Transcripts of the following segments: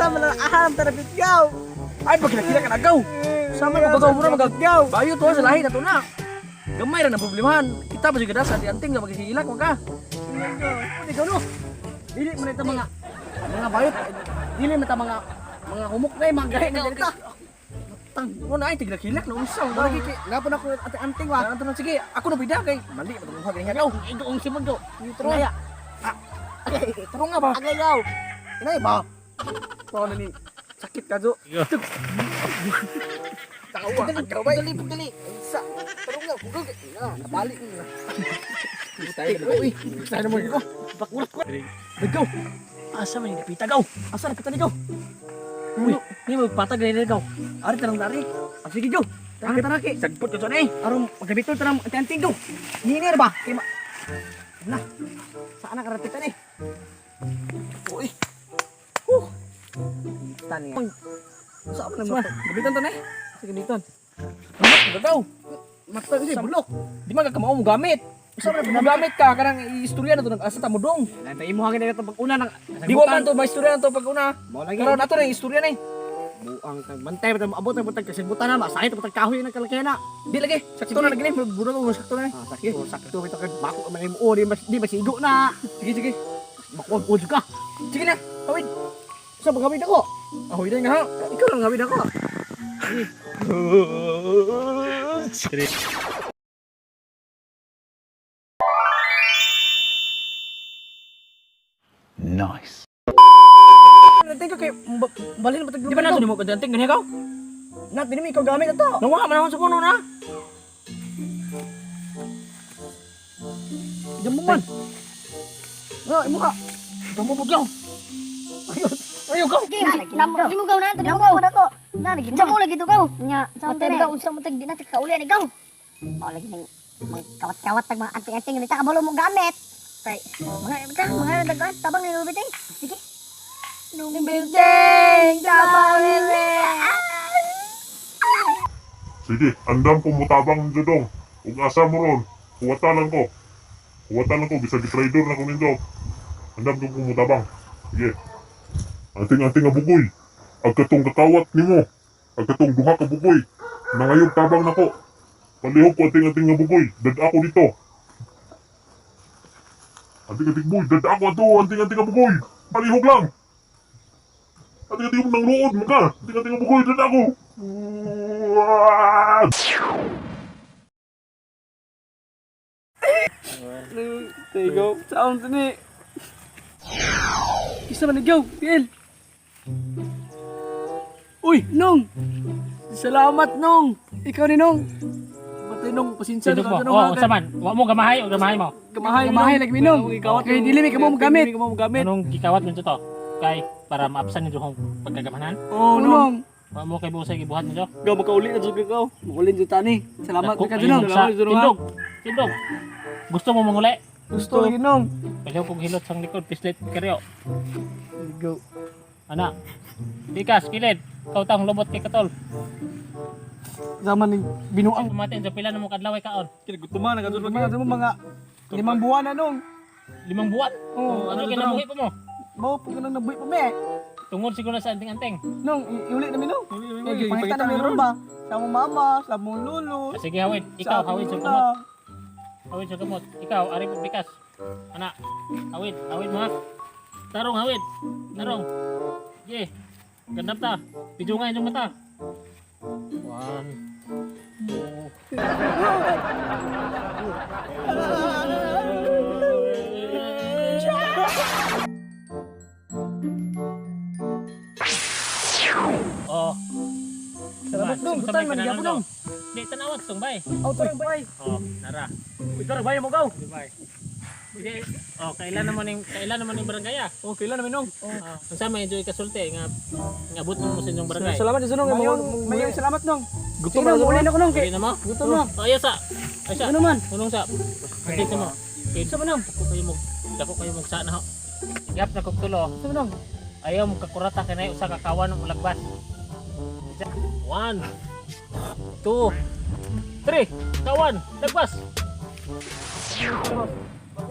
Asa man ang aham tarapit gaw. Ay, pagkilakila ka na gaw. Sama mo gagaw mo na magagaw. Bayo to sa lahi na to na. Gamay ra na problemahan. Kita pa siguro sa anting na magkikilak mo ka. Ikaw no. Dili man ito mga mga bayot. Dili man ito mga mga humok na mga gahi na ganito. Tang, mo na ay tiglakilak na unsa mo lagi kay Napon ako ate anting wa. Ano na sige, ako na bida kay mali man tong gani gaw. Ito ang simod do. Tro. Naya. Tro nga ba? Agay gaw. Inay ba? To na ni sakit ka jo. Tawa, ang ba? Dali, dali. Sa tro nga kugog. Na, nabalik na. Tayo na uy. Tayo na mo ko. Bakulat ko. Gaw. Asa man ni pita gaw? Asa na pita ni gaw? Uy, ni mo patag ni gaw. Ari tarang dari. Ah, sige gaw. Tarang taraki. Sagpot ka eh. Aron magabitol tarang anting gaw. Ninir ba? Kay ma. Na. Saan na karapitan eh? Uy. Huh. Tan nga. Saan man na Gabitan to na eh. Sige gamiton. Gagaw. Matag si bulok. Di man ka kamao mo gamit. Usa man mo gamit ka kanang istorya na to nag-asa ta mo dong. Nanta imo hangin na pag una nang Di wa man to may istorya na to pag una. Mao lagi. Karon ato na yung istorya na eh. Buang kag bantay ba mo abot ang butang kasibutan na masakit butang kahoy ng kalaki na. Di lagi. Sakto na lagi ni. Bunog mo sakto na eh. Ah, sakto sakto ito kag bako man imo di mas di masigo na. Sige sige. Bako og ka. Sige na. Awid. Sa pagawid ako. Ahoy na nga. ha. Ikaw lang gawin ako. Nice. Nating ka kay balhin ba tag. Di ba nato nimo kadanting ganyan ka? Na dinimi ikaw gamit ato. Nawa man ako sa puno na. Diyan mo man. No, imo ka. Diyan mo pagyaw. Ayaw ka. Namo gaw na to gaw na ko. Na nagindamo lagi to gaw. Nya, patay gaw unsa mo tag di na kauli ani gaw. Mao lagi ning kawat-kawat tag mga anting-anting ni ta kabalo mo gamit. Tay, mga ka mga daghan tabang ni Rubiting. Sige. Nung building tabang ni. Sige, andam ko mutabang ninyo dong. Ug asa mo ron, huwata lang ko. Huwata lang ko, bisag trader na ko ninyo. Andam ko mutabang. Sige. Anting-anting nga bugoy. Ag katong kakawat nimo. Ag katong duha ka bugoy. Nangayog tabang nako. Palihog ko anting-anting nga bugoy. Dad ako dito. Anting-anting bugoy, dad ako ato, anting-anting nga bugoy. Palihog lang. Anting-anting nang luod mo ka. Anting-anting nga bugoy, dad ako. Uaaah! Tigo, saan to ni? Isa man gaw, Biel. Uy, Nong. Salamat, Nong. Ikaw ni Nong. Patay Nong, pasensya Tindog na mo. ka Nong. Oh, unsa man? Wa mo gamahay o gamahay mo. Gamahay, Gamahay lagi mi, Nong. Kay dili mi kamo gamit. Dili kamo gamit. Anong gikawat ninyo to? Kay para maabsan ninyo kung pagkagamahan. Oh, Nong. Wa mo kay busay gibuhat ninyo. Gaw makauli na jud ka. Makauli jud tani. Salamat Dako ka kayo Nong. mong sa- Salamat jud Nong. Tindog. Tindog. Gusto mo manguli? Gusto lagi Nong. Paliw kong hilot sang likod, pislit karyo. Go. Ana. Tikas, kilid. Ikaw tang lobot kay katol. Zaman ni binuang. Ang pamatin sa pila na mo kadlaw ay kaon. Kinagutuman na kadto Mga mo mga 5 buwan na nong. 5 buwan. Oh, Ano kinabuhi pa mo? Mao po kanang nabuhi pa me. Tungod siguro sa anting-anting. Nong, iuli na mi nong. Kay gipangita na mi ron ba? Sa among mama, sa among lolo. Ah, sige hawid, ikaw hawid sa lola. kamot. Hawid sa kamot. Ikaw ari po bikas. Ana. Hawid, hawid mo ha. Tarong hawid. Tarong. Sige. Gandap ta. Pidyo nga inyong mata. One, two. Oh. Salamat nong, Butang butan man gyapon nong. Di tanawat tong bay. Aw tarong bay. Oh, nara. Uy, tara bay mo gaw. Sige. Oh, kailan naman ning barangay ah? Oh, kailan namin Nong. Oh. Unsa may enjoy kasulti nga nga abot mo sa inyong barangay. Salamat jud Nong. Mayong mayong salamat nong. Gutom Sige na nong, uli na ko nong. Dili na mo? Gutom na. Oh, ayaw sa. Ay sa. Ano man? Unong sa. Dito mo. Sa man nong? Dako kayo mo sa na ho. Gap na kog tulo. Sa man nong? Ayaw mo kakurata kanay usa ka kawan ng lagbas. 1 2 3 Kawan, lagbas.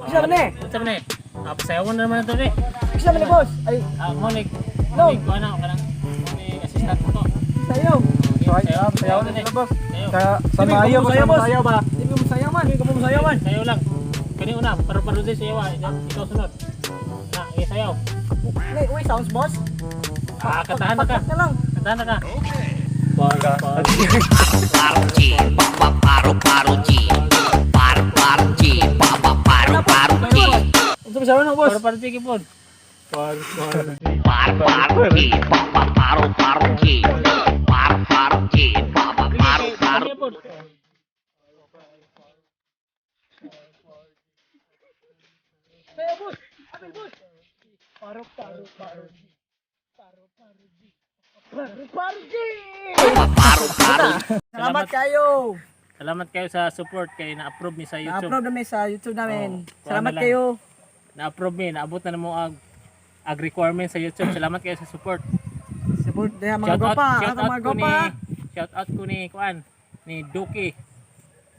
Isa man eh. Unsa man eh? Ah, pasayawan na naman ito eh. Isa man eh, boss. Ay, Ah, mo ni Long. Kuha na, kanang ni assistant ko. Sayo. Sayo, Sayaw na sila, boss. Sayo. Sa maayo ba? Sa maayo ba? Di mo sayo man. Hindi ka mo sayaw man. Sayo lang. Kani una, paro-paro din sayaw ah. Ikaw sunod. Na, eh, sayaw. Nay, uy, sounds boss. Ah, kantahan na ka. Pagkat na lang. Kantahan na ka. Par, par. Paro G, pa pa paro paro G. Par par G, pa pa paro paro G. Unsa ba sayaw na, boss? Paro-paro sige po. Par par G, pa pa paro paro G. Par par G, pa pa paro paro Sige po. Pa paro paro Salamat kayo. Salamat kayo sa support kay na-approve mi sa YouTube. Na-upload namin sa YouTube namin. Oo, kuha Salamat na lang. kayo. Na-approve mi, naabot na mo ang ag requirement sa YouTube. Salamat kayo sa support. Support na mga Shout out, gopa. shout Ako out mga ko ni gopa. shout out ko ni kuan ni Duki.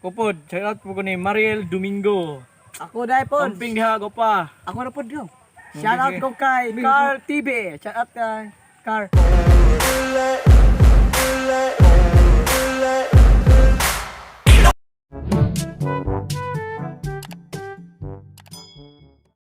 Kupod, shout out po ko ni Mariel Domingo. Ako dai po. Amping diha gopa. Ako na po dito. Shout out ko kay Carl TV. Shout out kay Carl.